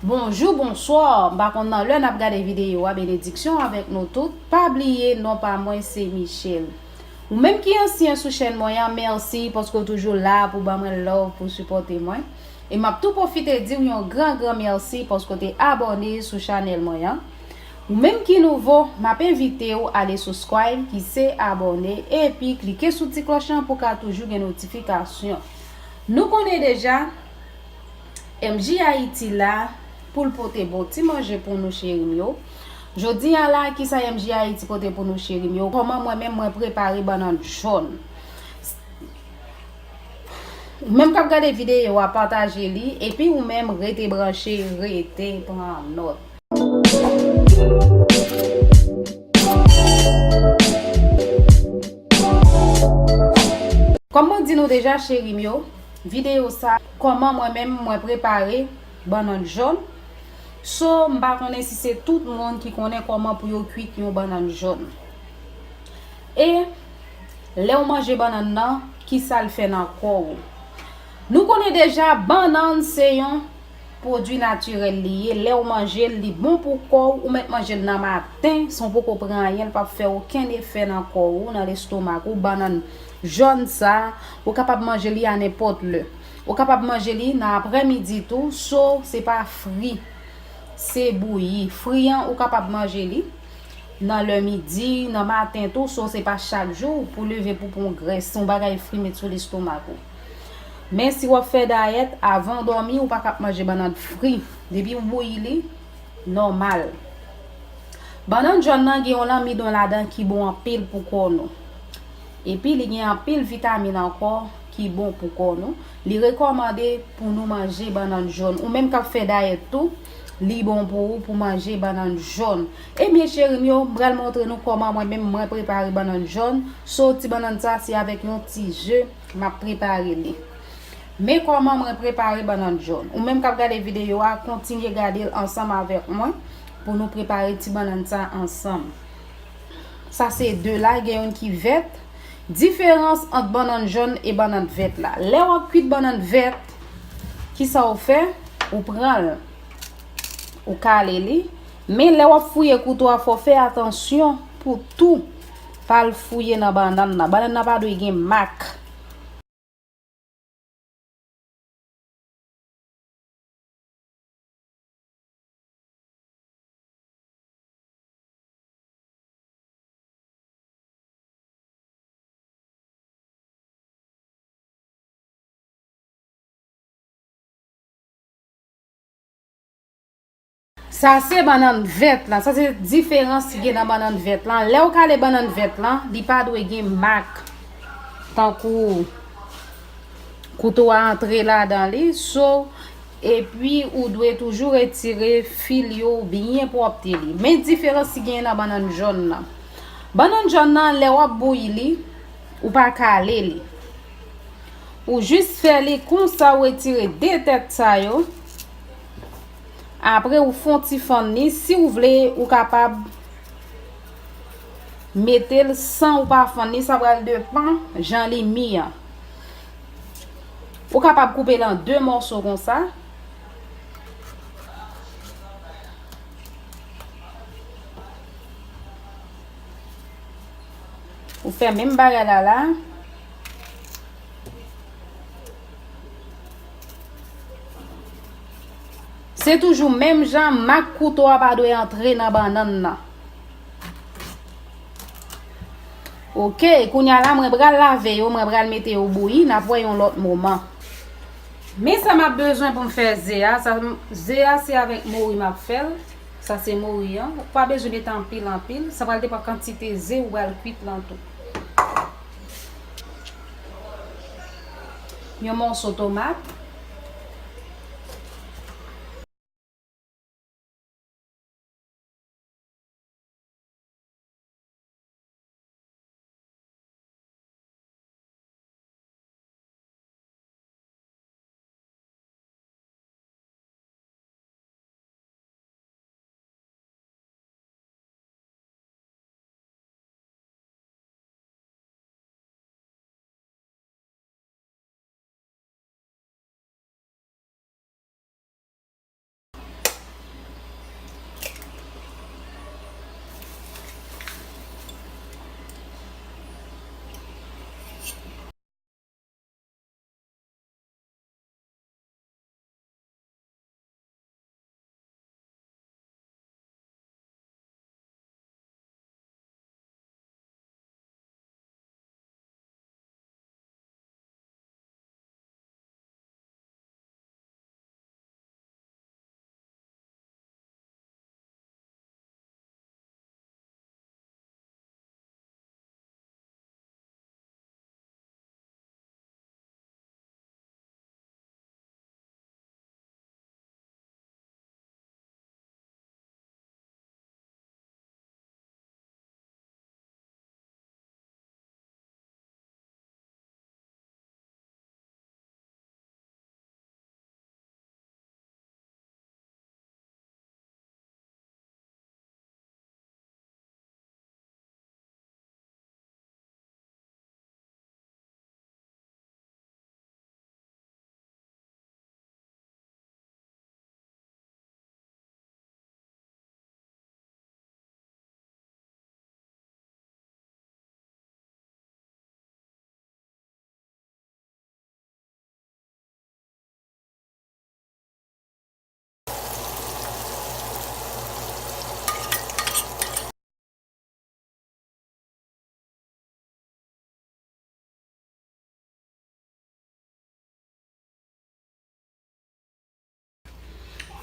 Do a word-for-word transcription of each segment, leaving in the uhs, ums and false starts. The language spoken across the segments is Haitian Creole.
Bonjou, bonswa. M pa konn nan lè n ap gade videyo a. Benediksyon avèk nou tout. Pa bliye, non pa mwen se Michelle. Ou menm ki ansyen sou chèn mwen an, mèsi paske w toujou la pou ban mwen love, pou sipòte mwen. E m ap tou pwofite di w yon gran, gran mèsi paske w te abòne sou chanèl mwen an. Ou menm ki nouvo, m ap envite w ale subscribe, ki se abòne, epi klike sou ti klòch lan pou w ka toujou gen notifikasyon. Nou konnen deja, M J Ayiti la pou l pote bon ti manje pou nou, cheri m yo. Jodi a la, kisa M J Ayiti pote pou nou, cheri m yo? Kòman mwen menm mwen prepare bannann jòn? Ou menm k ap gade videyo a, pataje li, epi ou menm rete branche, rete pran nòt. Kòm mwen di nou deja, cheri m yo, videyo sa, kòman mwen menm mwen prepare bannann jòn. So, m pa konnen si se tout moun ki konnen kòman pou yo kwit yon bannann jòn. E lè w manje bannann nan, kisa l fè nan kò w? Nou konnen deja, bannann se yon pwodui natirèl li ye. Lè w manje l, li bon pou kò w. Ou mèt manje l nan maten, san w poko pran anyen, l p ap fè okenn efè nan kò w, nan lestomak ou. Bannann jòn sa, ou kapab manje li a nenpòt lè. Ou kapab manje li nan aprèmidi tou, so se pa fri. Se bouyi. Fri an, ou kapab manje li nan lè midi, nan maten tou, so se pa chak jou pou leve pou pran grès, se yon bagay fri met sou lestomak ou. Men si w ap fè dayèt, avan w dòmi, ou pa ka ap manje bannann fri. Depi w bouyi li, nòmal. Bannann jòn nan gen yon lanmidon ladan ki bon anpil pou kò nou. Epi li gen anpil vitamin ankò ki bon pou kò nou. Li rekòmande pou nou manje bannann jòn. Ou menm k ap fè dayèt tou, li bon pou ou pou manje bannann jòn. Ebyen, cheri m yo, m pral montre nou kòman mwen menm mwen prepare bannann jòn. So, ti bannann sa, se avèk yon ti ze m ap prepare li. Men kòman mwen prepare bannann jòn. Ou menm k ap gade videyo a, kontinye gade l ansanm avèk mwen pou nou prepare ti bannann sa ansanm. Sa se de la, gen youn ki vèt. Diferans ant bannann jòn e bannann vèt la. Lè w ap kwit bannann vèt, kisa w fè? Ou pran l, ou kale li. Men lè w ap fouye kouto a, fò w fè atansyon pou tou pa al fouye nan bannann nan. Bannann nan pa dwe gen mak. Sa se bannann vèt lan. Sa se diferans ki gen nan bannann vèt lan. Lè w kale bannann vèt lan, li pa dwe gen mak. Tankou kouto a antre ladan li, so, epi ou dwe toujou retire fil yo byen pwòpte li. Men diferans ki gen nan bannann jòn nan. Bannann jòn nan, lè w ap bouyi li, ou pa kale li. Ou jis fè li konsa, ou retire de tèt sa yo. Apre, ou fè yon ti fann li. Si w vle, ou kapab mete l san ou pa fann li. Sa pral depann jan li mi an. Ou kapab koupe l an de mòso konsa. Ou fè menm bagay la la. Se toujou menm jan, mak kouto a pa dwe antre nan bannann nan. Oke, kounye a la, mwen pral lave yo, mwen pral mete yo bouyi, n ap wè yon lòt moman. Men sa m ap bezwen pou m fè ze a, sa, ze a se avèk mori m ap fè l. Sa se mori an. Ou pa bezwen mete anpil, anpil. Sa pral depann kantite ze ou pral kwit lan tou. Yon mòso tomat.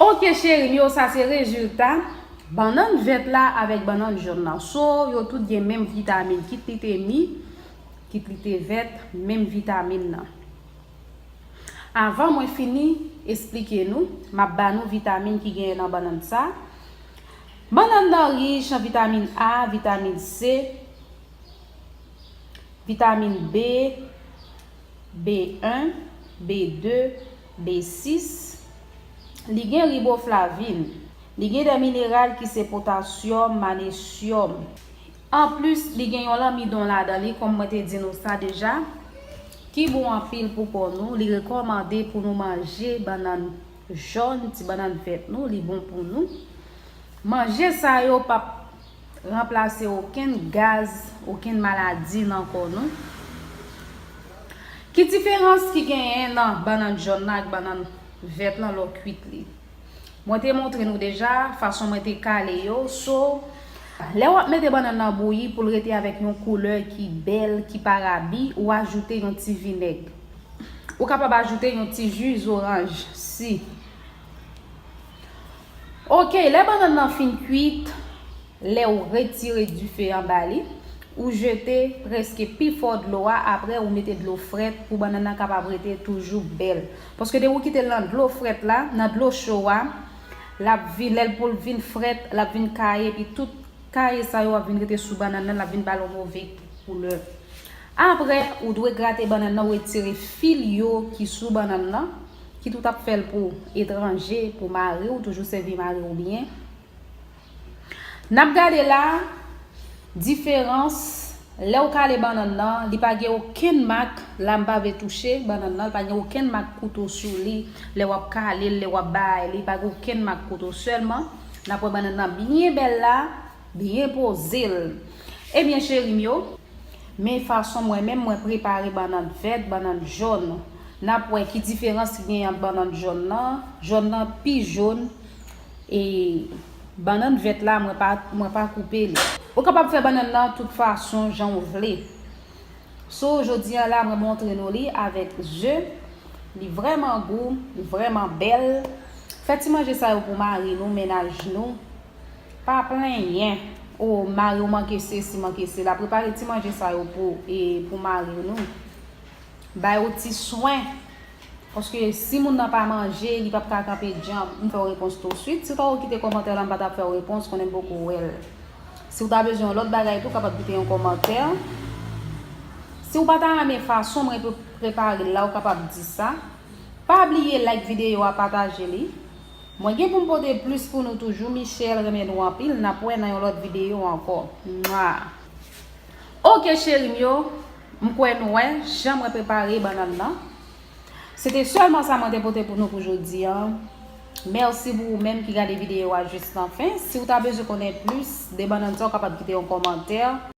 Ok cheri m yo, sa se rezilta bannann vèt la avèk bannann jòn nan. So, yo tout gen menm vitamin, kit li te mi, kit li te vèt, menm vitamin nan. Avan mwen fini esplike nou, m ap ba nou vitamin ki genyen nan bannann sa. Bannann nan rich an vitamin A, vitamin C, vitamin B, B en, B de, B sis. Li gen riboflavin. Li gen de mineral ki se potasyòm, manesyòm. Anplis, li gen yon lanmidon ladan li, kòm mwen te di nou sa deja, ki bon anpil pou kò nou. Li rekòmande pou nou manje bannann jòn, ti bannann vèt nou, li bon pou nou. Manje sa yo p ap ranplase okenn gaz, okenn maladi nan kò nou. Ki diferans ki genyen nan bannann jòn nan ak bannann vèt lan lè w kwit li? Mwen te montre nou deja fason mwen te kale yo. So, lè w ap mete bannann nan bouyi pou l rete avèk yon koulè ki bèl, ki pa rabi, ou ajoute yon ti vinèg. Ou kapab ajoute yon ti ji zoranj si. Ok, lè bannann nan fin kwit, lè w retire dife anba li, ou jete prèske pifò dlo a, apre ou mete dlo frèt pou bannann nan kapab rete toujou bèl. Paske depi ou kite l nan dlo frèt la, nan dlo cho a, l ap vin, lè l pou l vin frèt, l ap vin kaye, epi tout kaye sa yo ap vin rete sou bannann nan, l ap vin ba l yon move koulè. Apre, ou dwe grate bannann nan, ou retire fil yo ki sou bannann nan, kit ou t ap fè l pou etranje, pou mari w, toujou sèvi mari w byen. N ap gade la, diferans, lè w kale bannann nan, li pa gen okenn mak, la m pa vle touche bannann nan, li pa gen okenn mak kouto sou li, lè w ap kale l, lè w ap bay li, pa gen okenn mak kouto, sèlman, n ap wè bannann nan byen bèl la, byen poze l. Ebyen, cheri m yo, men fason mwen menm mwen prepare bannann vèt, bannann jòn. N ap wè ki diferans ki genyen ant bannann jòn nan. Jòn nan pi jòn e bannann vèt la, mwen pa, mwen pa koupe li. Ou kapab fè bannann nan tout fason jan w vle. So, jodi a la, mwen montre nou li avèk ze. Li vrèman gou, li vrèman bèl. Fè ti manje sa yo pou mari nou, mennaj nou. Pa plenyen. O, mari w manke sesi, manke sela. Prepare ti manje sa yo pou, e, pou mari nou. Ba yo ti swen. Paske si moun nan pa manje, li p ap ka kanpe djanm. M fè w repons tousuit. Si w ta kite kòmantè la, m pa t ap fè w repons, konnen m poko wè l. Si w ta bezwen yon lòt bagay tou, w kapab kite yon kòmantè. Si w pa ta renmen fason mwen pre-, prepare l la, w kapab di sa. Pa bliye like videyo a, pataje li. Mwen gen pou m pote plis pou nou toujou. Michelle renmen nou anpil. N ap wè nan yon lòt videyo ankò. Mwa. Ok, cheri m yo. M kwè nou wè jan mwen prepare bannann nan. Se te sèlman sa mwen te pote pou nou pou jodi a. Mèsi pou ou menm ki gade videyo a jis nan fen. Si w ta bezwen konnen plis de bannann sa, w kapab kite yon kòmantè.